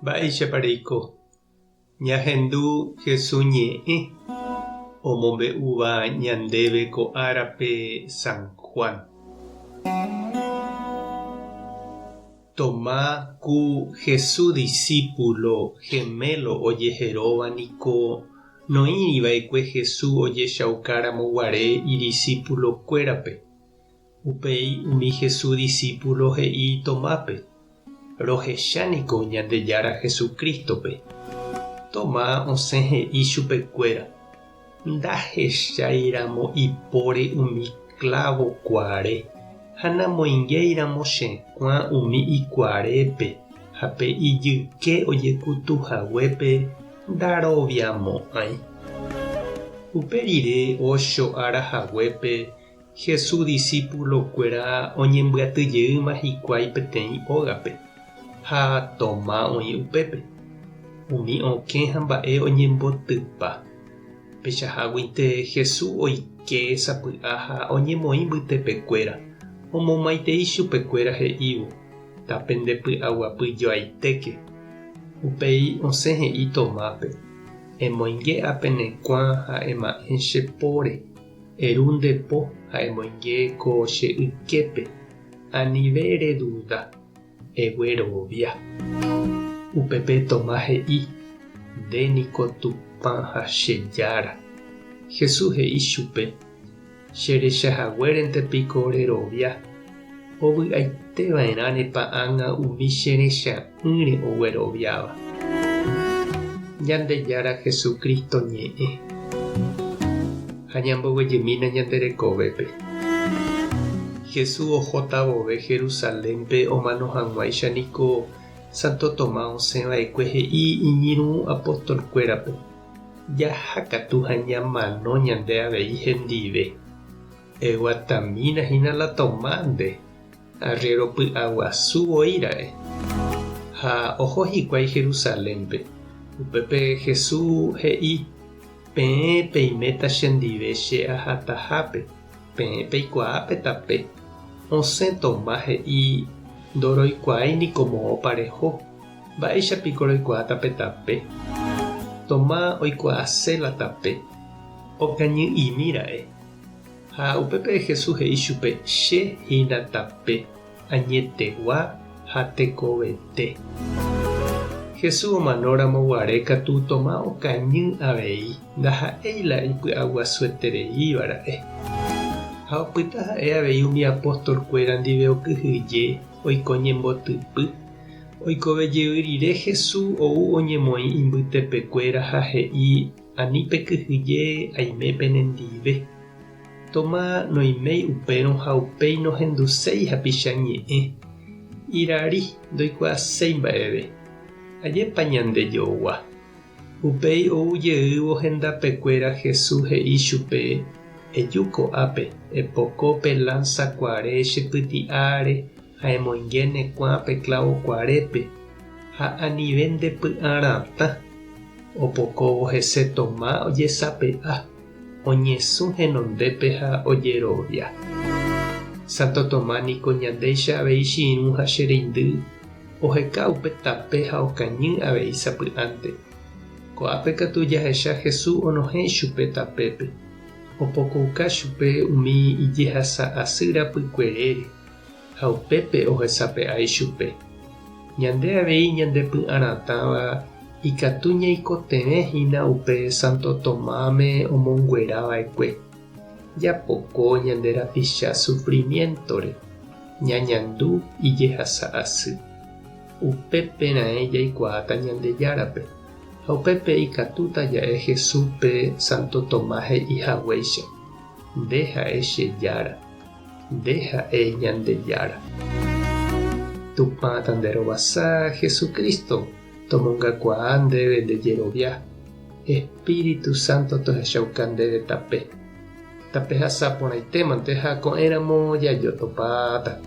Mba'éichapa reiko? Ñahendu Jesús ñe'ẽ omombe'úva ñandéve ko árape San Juan. Tomás ku Jesús disípulo gemelo ojeheróva niko noĩri va'ekue Jesús ojechauka ramo guare idisípulo kuérape. Upéi umi Jesús disípulo he'i Tomápe, Rohecha niko Ñandejára Jesucrístope. Tomás osẽ he'i chupekuéra, Ndahechái ramo ipóre umi klávo kuaare, ha namoingéi ramo che kuã umi ikuaarépe ha pe ijyke ojekutu haguépe ndaroviamo'ãi. Upe rire ocho ára haguépe Jesús disípulokuéra oñembyaty jeýma hikuái peteĩ ógape, ha Toma oĩ upépe. Umi okẽ ha mba'e oñembotypa. Peichaháguinte Jesús oike sapy'a ha oñemoĩ mbytepekuéra, omomaitei chupekuéra he'ívo, Tapendepy'aguapy joaitéke. Upéi osẽ he'i Tomápe, Emoinge ápe ne kuã ha ema'ẽ che póre. Eru nde po ha emoinge ko che yképe, anive reduda, eguerovia. Upépe Tomás he'i, Nde niko Tupã ha che Jára. Jesús he'i chupe, Che recha haguérente piko rerovia, ovy'aite va'erãnepa ág̃a umi che recha'ỹre ogueroviáva. Ñandejára Jesucristo ñe'ẽ. Ha ñamboguejymína ñande rekovépe. Jesús ohóta vove Jerusalénpe omano hag̃uáicha niko Santo Tomás osẽ va'ekue he'i iñirũ apóstolkuérape, Jaha katu ha ñamano ñande avei hendive. Eguatamína hína la Tomás nde, arriéro py'aguasu voi ra'e. Ha oho hikuái Jerusalénpe. Upépe Jesús he'i, Peẽ peiméta chendive che ahatahápe, peẽ peikuaa pe tape. Osẽ Tomás he'i, Ndoroikuaái niko moõpa reho, mba'éicha piko roikuaáta pe tape? Tomás oikuaase la tape, okañy'imi ra'e. Ha upépe Jesús he'i chupe, Che hína tape, añetegua ha tekovete. Jesús omanóramo guare katu Tomás okañy avei, ndaha'éi la ipy'aguasuetereíva ra'e. Ha opyta ha'e avei umi apóstol-kuéra ndive okyhyje, oiko ñembotypy. Oikove jey rire Jesús ou oñemoĩ imbytepekuéra ha he'i Ani pekyhyje aime penendive. Toma noiméi upérõ ha upéi nohenduséi hapicha ñe'ẽ. Irari ndoikuaaséi mba'eve. Ajépa ñande jogua. Upéi ou jeývo hendapekuéra Jesús he'i chupe, Eju ko'ápe, epoko pe lánsa kuare che pyti'áre ha emoinge ne kuã pe klávo kuarépe, ha anive nde py'a ratã. Opokóvo hese Toma ojesape'a, oñesũ henondépe ha ojerovia. Santo Toma niko ñandéicha avei che irũ ha che reindy, oheka upe tape ha okañy avei sapy'ánte. Ko'ápe katu jahecha Jesús onohẽ ichupe tapépe, opokouka chupe umi ijehasa asy rapykuerére. Ha upépe ohesape'a ichupe. Ñande avei ñande py'aratãva ikatu ñaikotevẽ hína upe Santo Tomáme omonguera va'ekue. Japoko ñande rapicha sufrimiéntore, ñañandu ijehasa asy. Upépe raẽ jaikuaáta Ñandejárape, ha upépe ikatúta ja'e Jesúspe Santo Tomás he'i haguéicha, Nde ha'e che Jára. Nde ha'e Ñandejára. Tupã tanderovasa, Jesucristo, tomongakuaa ndéve nde jerovia, Espíritu Santo tohechauka ndéve tape. Tapehasa porãitémante ha ko'ẽramo jajotopáta.